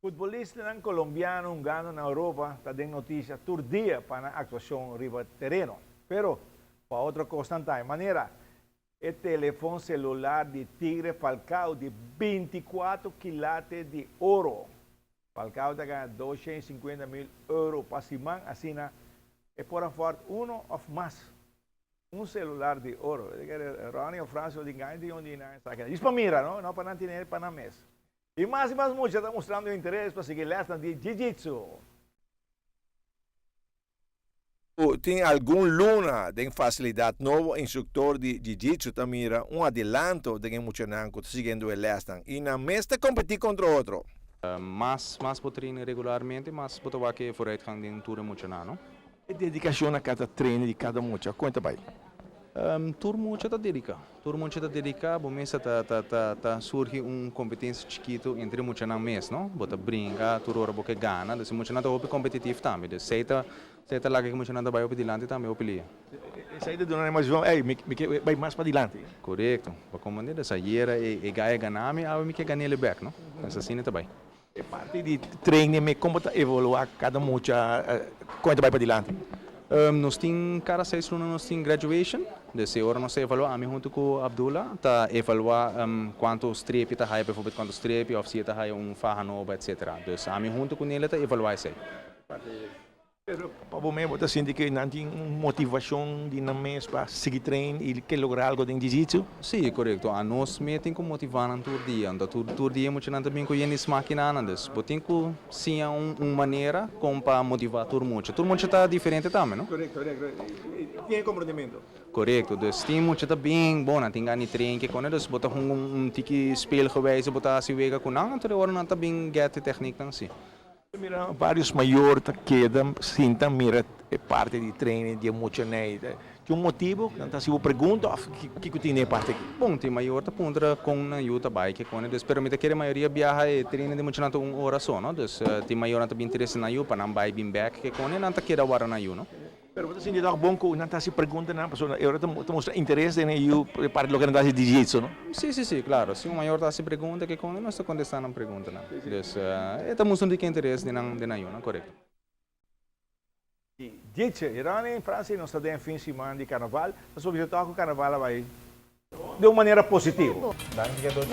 Futbolistanan Colombiano hungando na Europa ta den noticia tur dia pa nan actuacion riba tereno. Pero, pa otro cosnan ta e manera. E telefon celular di Tigre Falcao di 24 kilate di oro. Falcao ta gana 250,000 euro pa siman, asina e por afford uno of mas. Un celular di oro. Ronnie of Francis di gana di un di nan esaki. Djis pa mira, no? No pa nan tene pa nan mes. Y mas mucha ta mustrando interes pa sigui lesnan di Jiu-Jitsu. Tin algun luna den facilidad nobo instructor di Jiu-Jitsu ta mira un adelanto den e muchanan cu ta siguiendo e lesnan y nan mes ta competi contra otro. Mas mas bo train regularmente, mas bo ta wak e vooruitgang den tur e muchanan, no? E dedicacion na cada train di cada mucha, con ta bay? Tur mucha ta dedica. Tur mucha ta dedica, bo mes ta ta ta ta surgi un competencia chikito entre muchanan mes, no? Bo ta brinca tur ora bo ke gana, dus e muchanan ta hopi competitief tambe, dus esey ta esey ta laga cu muchanan ta bay hopi dilanti tambe hopi lia. Esey ta duna nan motivacion, ey, mi mi ke bay mas padilanti. Corecto, pa comprende, dus ayera e e guy a gana mi, awe mi ke ganele bek, no? Dus asina ta bay. E parti di training me con bo ta evalua cada mucha con e ta bay padilanti? Nos tin cada 6 luna nos tin graduation, dus e ora nos ta evalua, ami hunto cu Abdullah ta evalua cuanto strepi ta haya, bijvoorbeeld cuanto strepi of si e ta haya un faha nobo etcetera. Dus ami hunto cu Nele ta evalua esey. Pero pa bo mes bo ta sinti cu nan tin un motivacion di nan mes pa sigui train y ke logra algo den jiu-jitsu? Sí, corecto. Anos mes tin cu motiva nan tur dia. Anto tur dia muchanan ta bin cu yen di smakinan. Dus bo tin cu siña un manera con pa motiva tur mucha. Tur mucha ta diferente tambe, no? Corecto, corecto. Tin e comprendimento. Corecto. Dus tin mucha ta bin, bon, nan tin gana di train ke con e. Dus bo ta hunga un tiki speelgewijze, bo ta haci wega cu nan. Anto de ora nan ta bin get e technieknan, sí. Mira varios mayor ta keda sinta mira e parti di training di e muchanan. Tin un motibo ku nan ta hasi bo pregunta òf kiko tin den e parti aki? Bon, tin mayor ta puntra kon nan yu ta bai ke kone dus, pero mi ta kere mayoria biaha e training di muchanan ta un ora so, no? Dus tin mayornan ta bin trese nan yu pa nan bai bin bèk ke kone nan ta keda wara nan yu, no? Pero bo ta sinti tok bon ku nan ta hasi preguntanan pasobra e ora ta mustra interes den e yu di parti loke nan ta hasi di jiu-jitsu, no? Sí, sí, sí, klaro. Si un mayor ta hasi pregunta ke kon nos ta kontestá nan preguntanan. Dus e ta mustra un tiki interes den nan den nan yunan, korekto. Jiu-jitsu, Irani, Francis, nos ta den fin siman di karnaval. Nos por bisa tok ku karnaval a bai di un manera positivo. Danki.